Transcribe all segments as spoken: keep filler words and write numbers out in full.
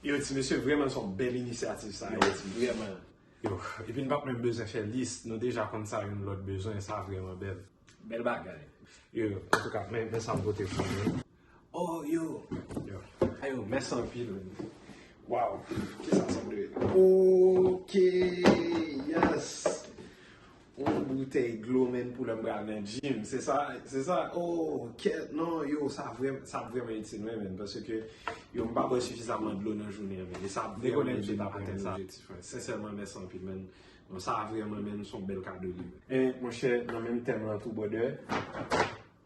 Yo, ti mesye, vrèman se yon bèl inisyativ sa, yo, ti mesye. Vrèman. Yo, epi n p ap menm bezwen fè lis, nou deja konn sa youn lòt bezwen, sa vrèman bèl. Bèl bagay. Yo, antouka, men, men sa m pote pou nou. Oh, yo. Yo. Ayo, mèsi anpil, men. Waw, kisa sa dwe? Ok, yes. Yon boutèy dlo, men, pou lè m pral nan gym. Se sa, se sa. Oh, kèt, non, yo, sa vrèman, sa vrèman itil mwen, men, paske, yo, m pa bwè sifizaman dlo nan jounen an, men. E sa vrèman ede m atenn objektif mwen. Sensèman, mèsi anpil, men. Bon, sa vrèman, men, se yon bèl kado li ye. E, monchè, nan menm tèm lan tou, brother.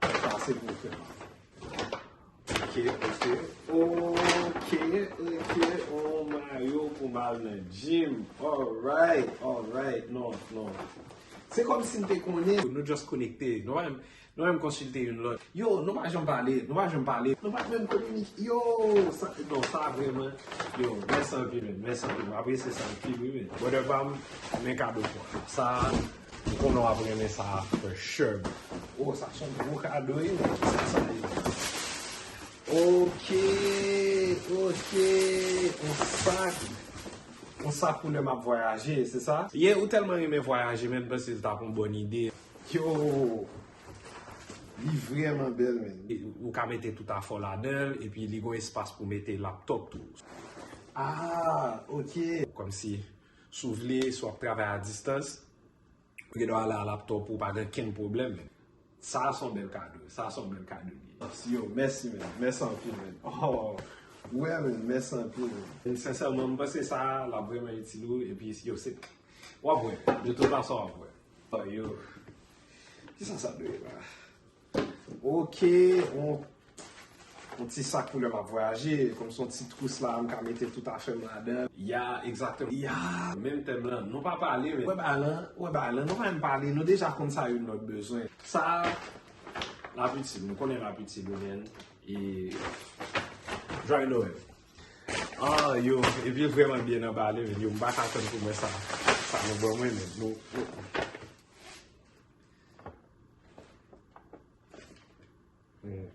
Sa se pou fè. Ok, ok. Ok, ok. On mayo pou m al nan gym. Alright, alright. Non, non. Se kòmsi m te konnen. Nou just konekte. Nou pa menm, nou pa menm konsilte youn lòt. Yo, nou pa janm pale. Nou pa janm pale. Nou pa menm kominike. Yo, sa, non, sa vrèman. Yo, mèsi anpil, men. Mèsi anpil. M apresye sa anpil, wi, men. Brother pa m, men kado pou sa. M konnen w ap renmen sa for sure. Oh, sa se yon gwo kado, wi, men. Sa, sa ye. Ok, ok. On sak. On sak pou lè m ap vwayaje, se sa? Yeah, ou tèlman renmen vwayaje, men m panse l t ap yon bòn ide. Yo, li vrèman bèl, men. E, ou ka mete tout afè w ladan l, epi li gon espas pou mete laptop tou. Ah, ok. Kòmsi, si w vle, si w ap travay a distans, ou gen dwa ale a laptop ou, pa gen kenn pwoblèm, men. Sa se yon bèl kado. Sa se yon bèl kado li ye. Yo, mèsi, men. Mèsi anpil, men. Oh, wè, men. Mèsi anpil, men. Sensèman, m panse sa, l ap vrèman itil ou, epi, yo, se, w ap wè. De tout fason, w ap wè. Oh, yo. Kisa sa dwe la? Ok, on, on ti sak pou lè m ap vwayaje. Kòmsi on ti twous la, m ka mete tout afè m ladan. Ya, egzakteman. Ya, menm tèm lan. Nou pa pale, men. Wè bagay lan, wè bagay lan. Nou pa menm pale. Nou deja konn sa youn lòt bezwen. Sa, l ap itil. Nou konnen l ap itil, men. E, Joyeux Noël. Ah, yo, epi l vrèman byen anbale, men. Yo, m pa ka tann pou mwen sa. Sa nou ban mwen, men. Nou, nou. Hmm.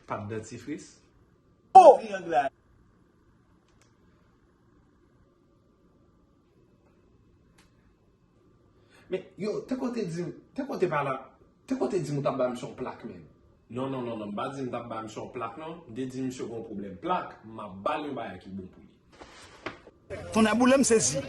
Pat dantifris? Oh! Triyang la. Men, yo, te kote di m, te kote pala, te kote di m ou t ap ba misye yon plak, men. Non, non, non, non, m pa di m t ap ba misye yon plak, non. M te di misye gon pwoblèm plak, m ap ba l yon bagay ki bon pou li. Tonnè boule m sezi.